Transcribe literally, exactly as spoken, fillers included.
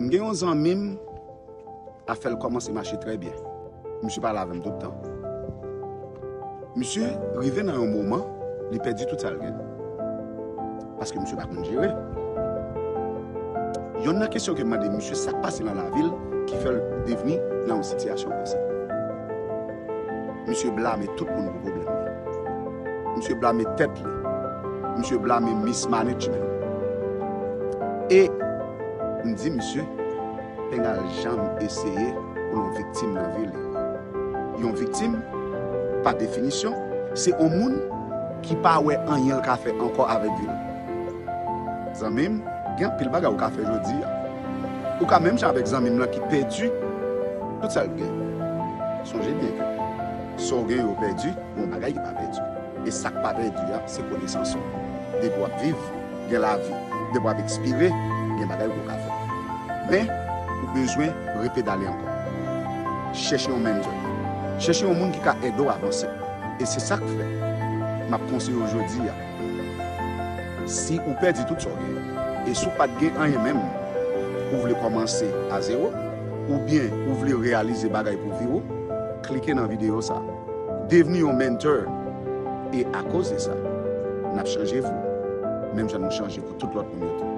M gen yon zanmi m, afè l kòmanse mache trè byen. Misye pale avè m tout tan. Misye rive nan yon moman, li pèdi tout sa l gen. Paske misye pa konn jere. Yonn nan kesyon ke m mande misye, sa k pase nan lavi l ki fè l devni nan yon sitiyasyon konsa. Misye blame tout moun pou pwoblèm li. Misye blame tèt li. Misye blame mismanagement. E m di misye, Penga l janm eseye pou l yon viktim nan vi li. Yon viktim, pa definisyon, se yon moun ki pa wè anyen l ka fè ankò avèk vi l. Zanmi m, gen anpil bagay ou ka fè jodi a. Ou ka menm jan avèk zanmi m lan ki pèdi tout sa l gen. Sonje byen ke sa w gen yo pèdi, yon bagay ki pa pèdi. E sa k pa pèdi a, se konesans ou. Depi w ap viv, gen lavi. Depi w ap ekspire, gen bagay pou w ka fè. Men, ou bezwen repedale ankò. Chèche yon mentor. Chèche yon moun ki ka ede w avanse. E se sa k fè m ap konseye w jodi a. Si ou pèdi tout sa w genyen, e si w pa t gen anyen menm, ou vle kòmanse a zewo, oubyen ou vle reyalize bagay pou vi w, klike nan videyo sa. Devni yon mentor. E akoz de sa, n ap chanje vi w, menm jan nou chanje pou tout lòt moun yo tou.